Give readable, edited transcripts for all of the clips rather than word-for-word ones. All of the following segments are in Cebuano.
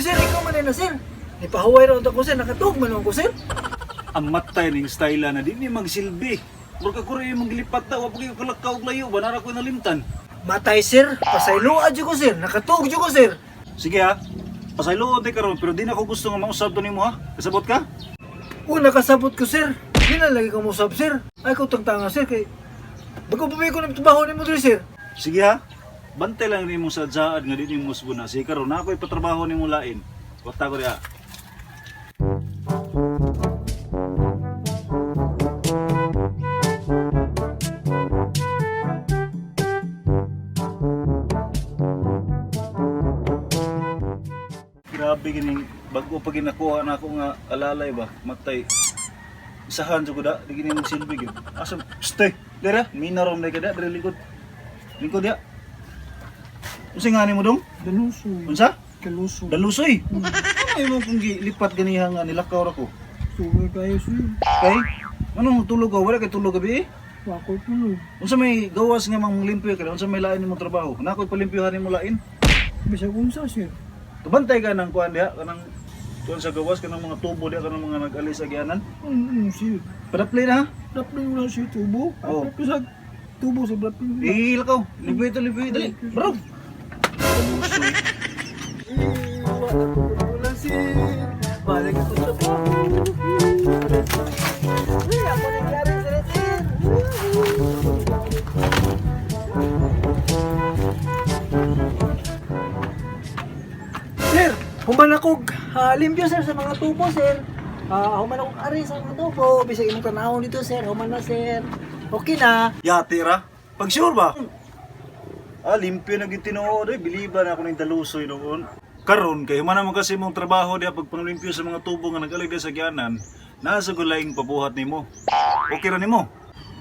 Uy sir, ikaw man na sir. Nipahuway ra unta ko sir, nakatug man ko sir. Ang matay ning style na di ni magsilbi. Murag ako rin imong gilipat ta, wa pa kayo kalakaw og layo, banara ko nalimtan. Matay sir, pasayloa jud ko sir, nakatug jud ko sir. Sige ha. Pasayloon tay karon pero di na ako gusto nga mausab to nimo ha. Kasabot ka? O nakasabot ko sir. Di na lagi ka mosab sir. Ay ko tangtanga sir kay bago pa ko ng trabaho nimo diri sir. Sige ha. Bantay lang nimo sa jaad nga di nimo usbon na. Sige karon na ako ipatrabaho nimo lain. Wata ko diha. Grabe gining bago pa ginakuha na ako nga alalay ba matay. Isahan jud ko da, di gini magsilbi gyud. Asa stay, dira, minarom na ka da, diri likod. Lingkod ya. Unsa nga nimo dong? Dalusoy. Unsa? Kalusoy. Dalusoy. Ano imo kung gilipat ganiha nga nilakaw ra ko? Suway kayo sir. Kay anong tulog ka? Wala kay tulog gabi eh? Wa ko tulog. Unsa may gawas nga manglimpyo ka? Unsa may lain imong trabaho? Na ako'y palimpyohan nimo lain. Bisag unsa sir. Kabantay ka ng kuan diha kanang kuan sa gawas kanang mga tubo diha kanang mga nag-alis sa gianan. Sir. Padapli na ha. Daplin mo lang sir tubo. Oo. Bisag tubo sa daplin. Ihil ka. Limpyo ito, limpyo ito. Dali. Bro. Dalusoy. Wala sir. Balik ako sa trabaho. Uy, ako nangyari sir sir. Sir, human ako limpyo sir sa mga tubo sir. Ah, human ako ari sa mga tubo. Bisag imong tanawon dito sir, human na sir. Okay na. Yati ra. Pag sure ba? Ah, limpyo na gyud tinuod eh. Biliban ako ning dalusoy noon. Karon kay human naman kasi imong trabaho diha pag panglimpyo sa mga tubo nga nag-alig sa gianan, nasa gulaing pabuhat nimo. Okay ra nimo.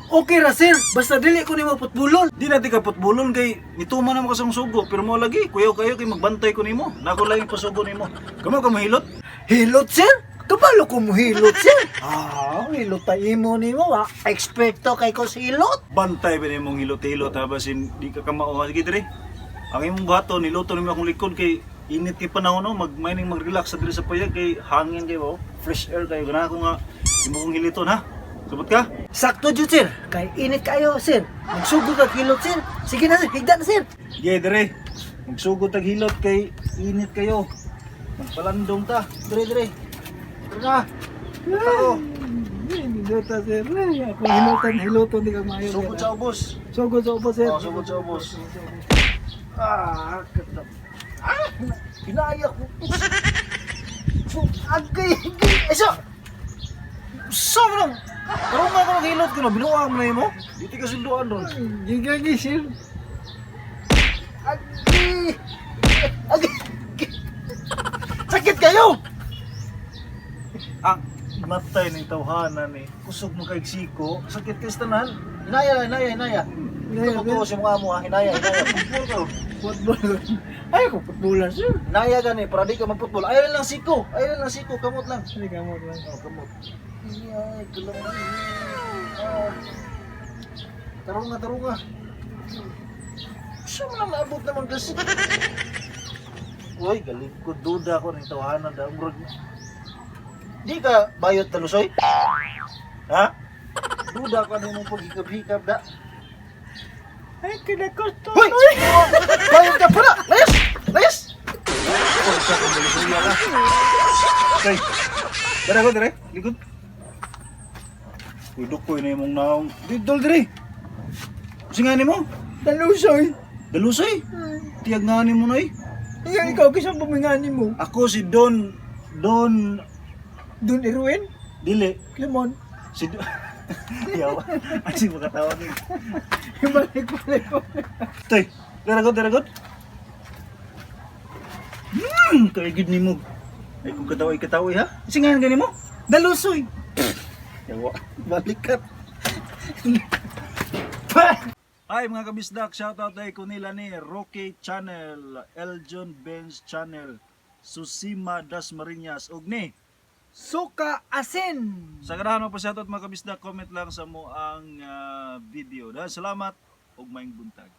Okay ra sir, basta dili ko nimo putbulon. Di na ti ka putbulon kay nituma na mo kasang sugo pero mo lagi kuyaw kayo kay magbantay ko nimo. Nako laing pasugo nimo. Kamo ka mahilot? Hilot sir? Kabalo ko mo hilot sir. Ah, hilot ta imo nimo ah. Eksperto kay ko sa hilot. Bantay ba nimong hilot-hilot ha basin di ka kamao. Sige dire. Ang imong buhaton niluto nimo akong likod kay init kay panahon no, mag-mining mag-relax sa diri sa payag kay hangin kay oh, fresh air kayo ganahan ko nga imo kong hiliton ha. Sabot ka? Sakto jud sir. Kay init kayo sir. Magsugod kag hilot sir. Sige na sir, higda na sir. Sige dire. Magsugod tag hilot kay init kayo. Magpalandong ta. Dire dire. Tara na. Ako. Hilot sir. Ay, ako hilotan hiloton di ka maayo. Sugod sa ubos. Sugod sa ubos sir. Oh, sugod sa ubos. Ah, katap. Ah, hinaya ko. Agay, agay. Isa. Sa man lang. Karon nga ko naghilot ko na binuang mo na imo. Dito ka sunduan ron. Gigagi sir. Agay. Agay. Sakit kayo! Ang matay ng tawhanan eh. Kusog mo kay siko. Sakit kay sa tanan. Hinaya, hinaya, hinaya. Hinaya, Ito ko si mga amo ha. Hinaya, hinaya. Football ka. Football. Ay, ako footballer sir. Hinaya gani para di ka magputbol. Ayaw lang siko. Ayaw lang siko. Kamot lang. Sige, kamot lang. Oh, kamot. Ay, kulang na. Ah. Tarunga, tarunga. Siya mo lang naabot naman kasi. Uy, galing ko. Duda ko ng tawanan. Dahil murag. Di ka bayot talusoy? Ha? Duda ko ano mong paghikab-hikab da. Ay, kinakosto. Hoy! Bayot ka pala! Layas! Layas! Porsa kong dalusoy ka. Okay. Dara ko, dire. Likod. Uy, dukoy na imong naong. Di, dol, dire. Singa mo? Talusoy. Dalusoy. Tiyag nga ni mo na eh. Ikaw, ikaw, kisang bumingani mo. Ako si Don, Don, Dun Irwin? Dili. Lemon. Si Don. Yawa. Asi makatawag eh. Balik, balik, balik. Tay, dara ko, dara ko. Kay gid nimo. Ay kung kataway kataway ha. Singahan gani mo? Dalusoy. Yawa, balikat. Hi mga kabisdak, shoutout ay kunila ni Rocky Channel, Eljon Benz Channel, Susima Dasmariñas ug ni Suka asin. Sa ganahan mo pa shoutout mga kabisdak, comment lang sa mo ang video. Dahil salamat ug maayong buntag.